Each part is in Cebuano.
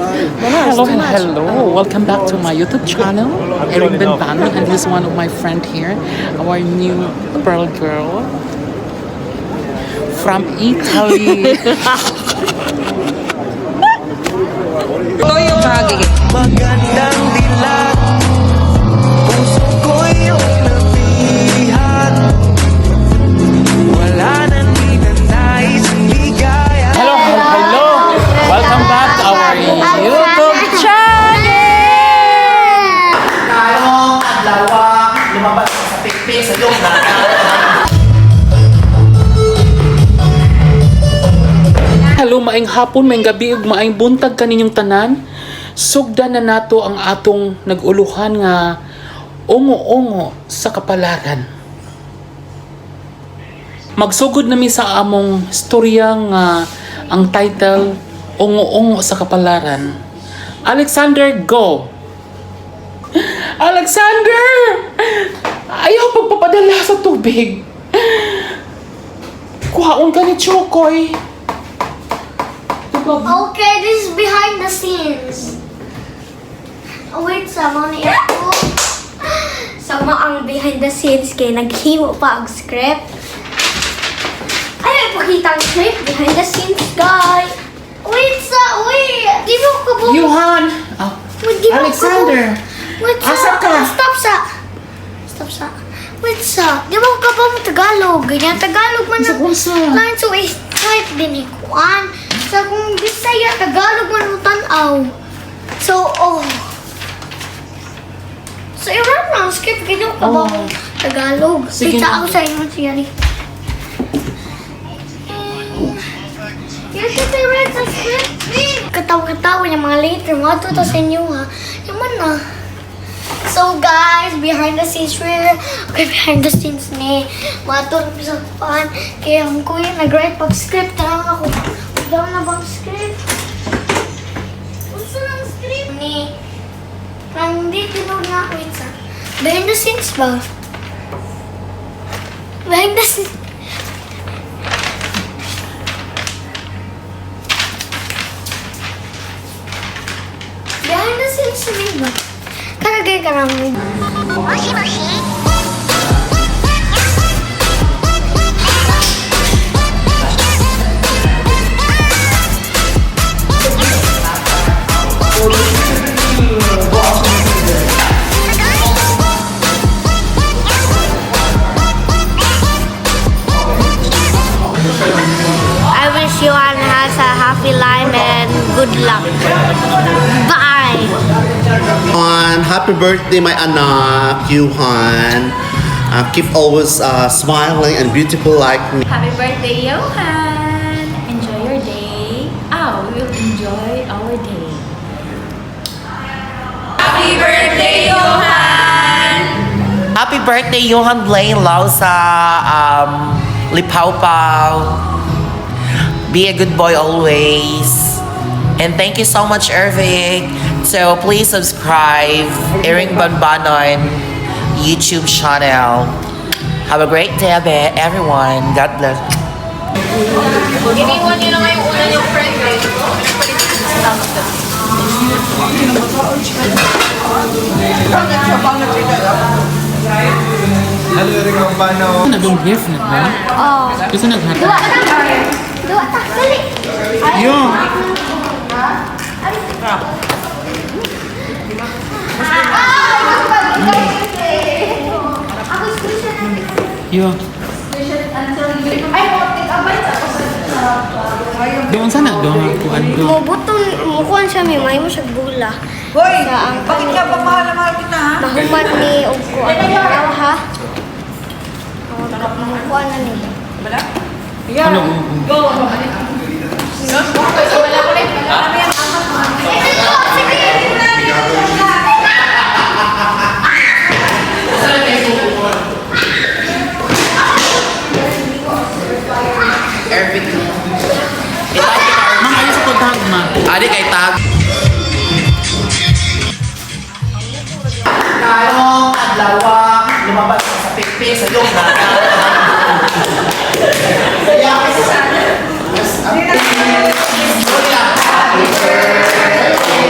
Hello, hello. Welcome back to my YouTube channel, Erin Benbano, and this is one of my friend here, our new pearl girl from Italy. Toyo bagay. Magandang dilag. Puso ko'y iyong nabihag. Wala nang ninanais ang ligaya. Hello, hello. Welcome back to our YouTube channel. Karong adlaw, lumabas ka sa pikpik sa iyong dagat. Hello, maayong hapon, maayong gabi ug maayong buntag kaninyong tanan. Sugdan na nato ang atong nag-uluhan nga ungo-ungo sa kapalaran. Magsugod nami sa among storya nga ang title Ungo-ungo sa Kapalaran. Alexander, go! Alexander! Ayaw pagpapadala sa tubig. Kuhaon ka ni Chokoy. Okay, this is behind the scenes. Oh, wait, sama ni ako. Sama ang behind the scenes kay naghimo pa ang script. Ay, ipakita ang script behind the scenes, guys. Wait sa, wait. Di mo ko bu- Johan! Ah, Wait, di mo ko bu- Alexander! Wait sa. Asa ka? Stop sa. Stop sa. Wait sa. Di mo ka ba mo Tagalog? Ganyan, Tagalog man Sa ang unsa? line, so i-type din ikuan. Sa kung Bisaya, Tagalog man mo tan-aw. So, oh. So, i-write na ang script. Ganyan ka ba Oh. mo Tagalog? Sige Wait, sa na. ako sa inyo siya ni. You should be write the script. Katawa-katawa yung mga later. Mga tuto sa inyo ha. Yung man na. So guys, behind the scenes we're okay, behind the scenes ni matulog sa kuan. Kaya ang kuya nag-write pag script na lang ako. Daw na bang script? Unsa lang script ni? Nang di tinuod nga wait sa. Behind the scenes ba? Behind the scenes. Behind the scenes ni ba? Karagay ka namin. I wish Johan has a happy life and good luck. Bye! On happy birthday, my anak, Yuhan. Keep always smiling and beautiful like me. Happy birthday, Johan! Enjoy your day. Ah, we will enjoy our day. Happy birthday, Johan! Happy birthday, Johan Blaine Lausa, Lipawpaw. Be a good boy always. And thank you so much, Irving. So please subscribe, Ering Banbanon YouTube channel. Have a great day, everyone. God bless. Iniwan niyo na nga yung una niyong friend eh. Nagong gift na ba? Oh. Kasi naghatag. Duwa ta! Duwa ta! Dali! Yo! Yo. Doon sana doon kuan do. Mubuton, mukuan siya may may mo siya bula. Hoy, Sa ang bakit nga ba mahal na mahal kita ha? Mahuman ni og kuan Ayaw, ha? Mukuan na ni. Ano? Irving. Ma'am, ayaw sa pagtag, ma'am. Adi kay tag. Karong adlaw, lumabas ka sa pikpik sa iyong dagat. Happy birthday.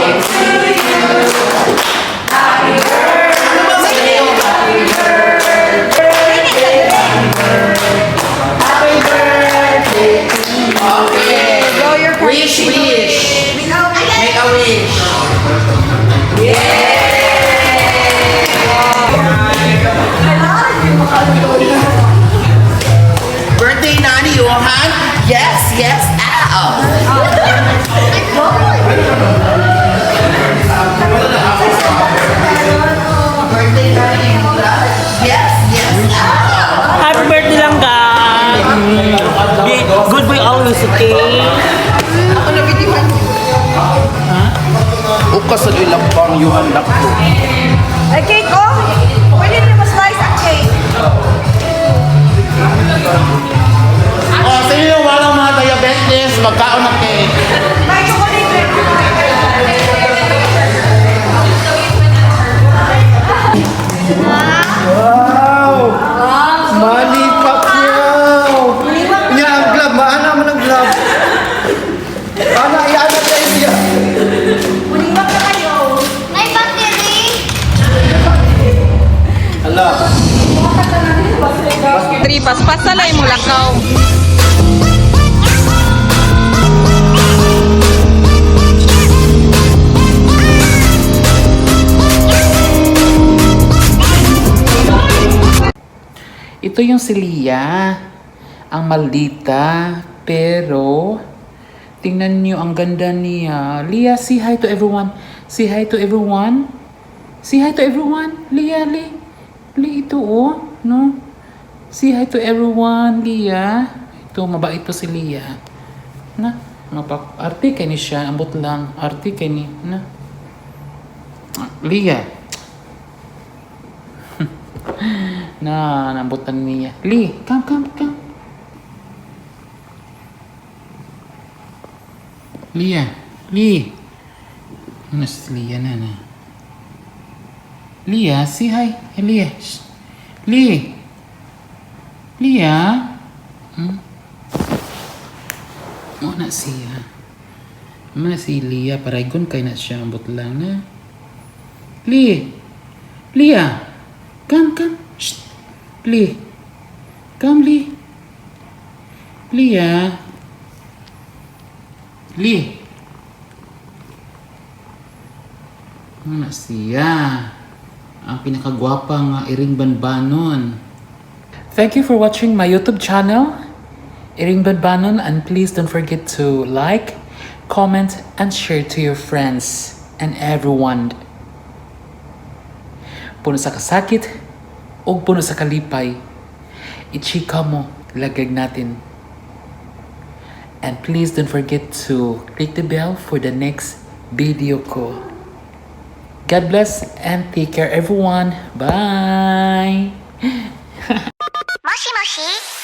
Johan, yes, ow! Birthday na Yes, ow! Happy birthday lang, guys! Be good boy always, okay? Ukas sa ilang pang yuhan lakto. Ay, cake, oh! Pwede niyo ma-slice ang cake. Oh, sino yung walang mga diabetes? Magkaon ng cake. May chocolate rin. Wow! Manny Pacquiao! Niya ang glove, maana man ang glove. Ana, iana ka niya. Uliwag na kayo. May battery. Ala. Tripas, pasalay mo lakaw. Ito yung si Lia, ang maldita, pero tingnan niyo ang ganda niya. Lia, say hi to everyone. Say hi to everyone. Say hi to everyone. Lia, Li. Li, ito oh, no? Say hi to everyone, Lia. Ito, mabait to si Lia. Na, mapak arte kay ni siya, ambot lang. Arte kay ni, na. Ah, Lia. Na, nambutan niya. Lee, come, come, come. Lia, Lee. Ano si Lia na na? Lia, say hi. Hey, Lia. Shh. Lee. Lia. Muna siya. Muna si Lia. Paraygon kay na siya. Ambot lang na. Lee. Lia. Come, come. Shh. Lee. Come, Lee. Lia. Lee. Muna siya. Ang pinakagwapa nga Iring Banbanon. Thank you for watching my YouTube channel, Iring Banbanon, and please don't forget to like, comment, and share to your friends and everyone. Puno sa kasakit o puno sa kalipay, ichika mo, lagag natin. And please don't forget to click the bell for the next video ko. God bless and take care, everyone. Bye! もしもし。